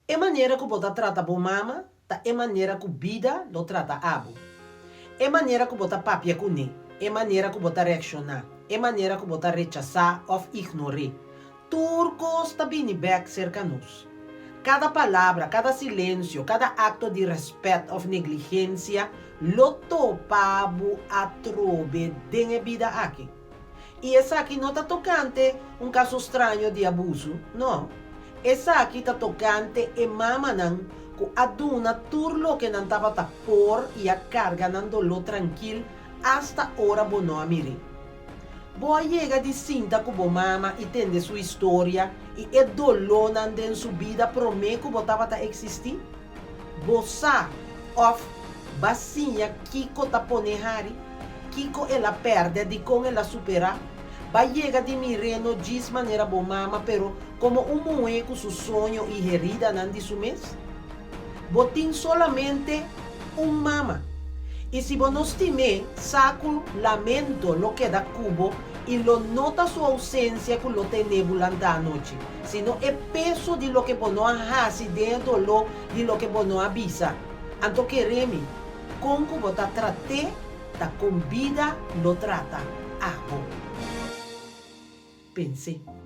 E manera ku bo ta trata bo mama ta e manera ku bida lo trata abo. E manera ku bo ta papia kuné, e manera ku bo ta reakshoná, e manera ku bo ta rechasá òf ignor'é, tur kos ta bini bèk serka nos. Kada palabra, kada silensio, kada akto di rèspèt òf negligensia lo topa bo atrobe den e bida aki. I esaki no ta tokante un kaso straño di abusu, no. Esaki ta tokante e mamanan ku a duna tur loke nan tabata por i a karga nan doló trankil asta ora bo no a mir'é. Bo a yega di sinta ku bo mama i tende su historia i e dolónan den su bida promé ku bo tabata eksistí? Bo sa òf b'a siña kiko ta pone hari? Kiko el a pèrdè, dikon el a superá? B'a yega di mir'é no djis manera bo mama pero komo un muhé ku su soño i heridanan di su mes? Bo tin solamente un mama. I si bo no stim'é, sa ku lamento lo keda ku bo i lo no ta su ousensia ku lo tene bo lantá anochi, sino e peso di loke bo no a hasi den e doló di loke bo no a bisa. Anto kere mi, kon ku bo ta trat'é ta kon bida lo trata abo. Pens'é.